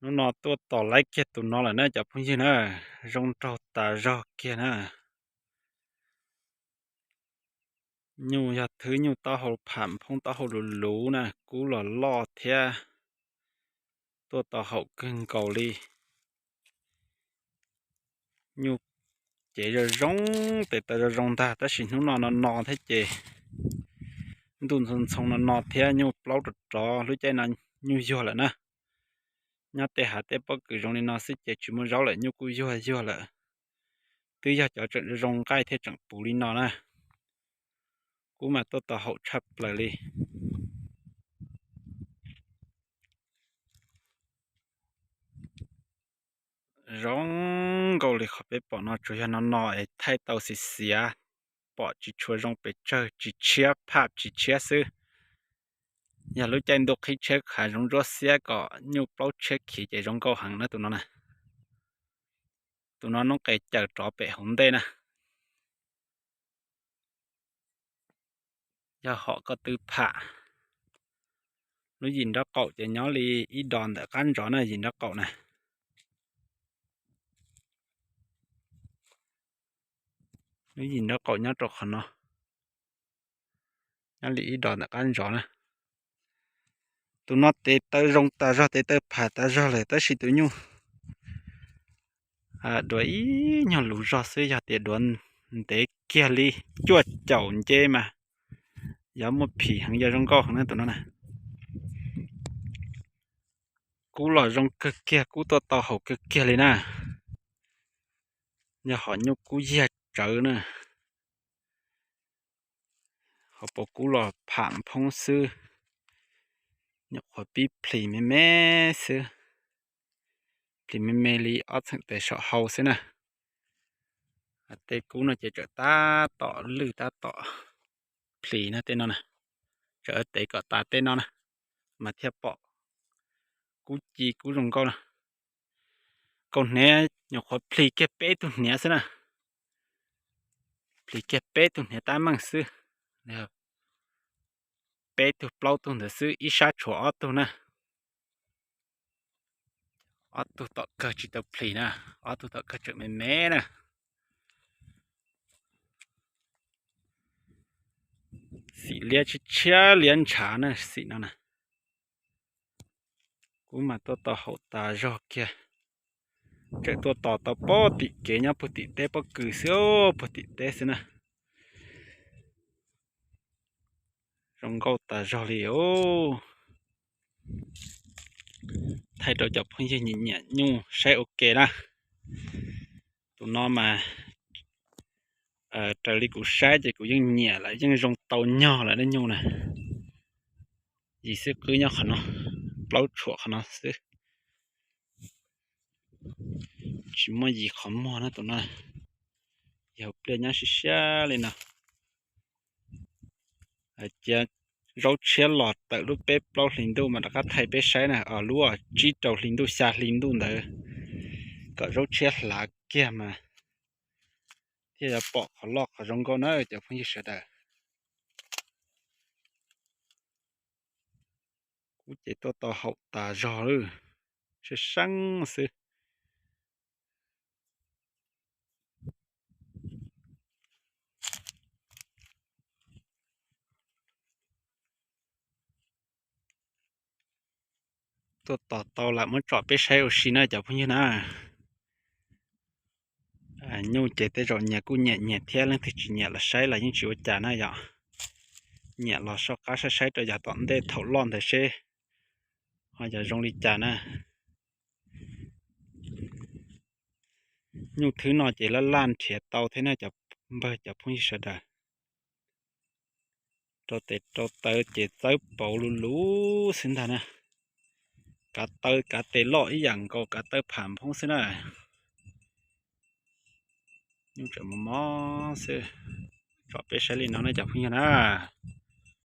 Hnub no tuaj tos laib kiag tus no lawm na cov phooj ywg na, zoo nraug tas zog kiag na. Nyuj yog thwb nyuj taub hau pham phoob taub hau luv luv na, kub los loj thiab, tuaj tos haum kawg nkaus li. Nyuj cev zoo zoo, tes taw zoo zoo ntag, tab sis hnub no no no thiab ces ntuj ntxhoo ntxhoo no no thiab nyuj plaub rov rov, lub caij no nyuj yuag lawm na. Nyob tej hav tej pob kws zoo li no xwb ces tsis muaj zaub lawm, nyuj kuj yuag yuag lawm. Twb yog cov tseem zoo nqaij thiaj tseem puv li no na. Kub mas tuaj tos haum tshaj plaws li. Zoo nkauj li qhov peb pom no tsuas yog no no es thaij tau xiv xiav, pom tsis tshua zoo pes tsawg, tsis tshiab phaj tsis tshiab xwb. Yog lub caij ntuj qhib tshiab khav zoov ntsuab xiab kom nyuj plaub tshiab khiv ces zoo nkauj heev na tus no na. Tus no noob qes cawm rov pem hauv ntej na. Yog hom ko tw pham. Lub yim nraub qaum ces nyob li ib dos ntawm qab ntsov na, yim nraub qaum na. Lub yim nraub qaum nyob rau qhov no, nyob li ib dos ntawm qab ntsov na. Tus no tes taw zoo tas zog, tes taw pham tas zog lawm tab sis tus nyuj duav ib nyuag lus zog xwb, yog tias duav ntev kiag li cuaj caum nce mas yuav muaj phim heev, yog zoo nkauj heev na tus no na. Kub los zoo kawg kiag, kub tuaj tau haum kawg kiag li na. Yog hom nyuj kub yag tsawv na. Hauv paus kub los pham phoob xwb, nyuam qhuav pib plhis me me xwb, plhis me me li ob txheem tes saum hau xwb na. Tej kub no ces tseem tab tom lwj tab tom plhis na, tej no na, tseem tev kom tas tej no na, mas thiaj pom kub ci kub zoo nkauj na. Kaus hniav nyuam qhuav plhis kiag peb tug hniav xwb na, plhis kiag peb tug hniav tab meeg xwb, peb tug plaub tug ntawd xwb, ib sab tshuav ob tug na. Ob tug tom kawg tsis tau plhis na, ob tug tom kawg tseem me me na. Xim liab tshiab tshiab liab ntshav na, xim no na. Kub mas tuaj tau haum tas zog kiag. Tseem tuaj tos tau puag tim kev nyob puag tim teb pob kws xwb, puag tim teb xwb na. Zoo nkauj tas zog li os. Thaij rau cov phooj ywg nyiam nyiam nyuj saib ua ke na. Tus no mas raws li kuv saib ces kuv yeej nyiam lawm, yeej zoo tau nyog lawm nej nyuj na. Yim xwb qwb nyob qhov no, plaub tshuam qhov no xwb. Tsis muaj yim qhov muag na tus no. Yog pliaj nyob siab siab li no. Cia zaub tshiab los tawm lub peb plaub hlis ntuj mas rov qab thaij peb saib na, lub tsib rau hlis ntuj xya hlis ntuj ntawd kom zaub tshiab hlav kiag mas thiaj yuav pom qhov loj qhov zoo nkauj na cov phooj ywg sawv daws. Kub ces tuaj tau haum tas zog lawm, sab seeb xwb. Tuaj tos tau lam muab tsom peb saib ua si na cov phooj ywg na. Nyuj ces tej zaum nyias kuj nyiam nyias thiab, leej twg tsis nyiam los saib los yeej tsis ua cas na yom. Nyiam los soj qab saib saib rau yav tom ntej thaum loj ntawd seb ho yog zoo li cas na. Nyuj thwb no ces laj laj nrhiav tau thiab na cov npawg cov phooj ywg sawv daws. Rau tes rau taw ces txawb pauv luv luv xwb ntag na. Kav taw kav tes loj ib yam nkaus, kav taw pham phoob xwb na. Nyuj tseem mos mos xwb. Tsom peb saib li no na cov phooj ywg na.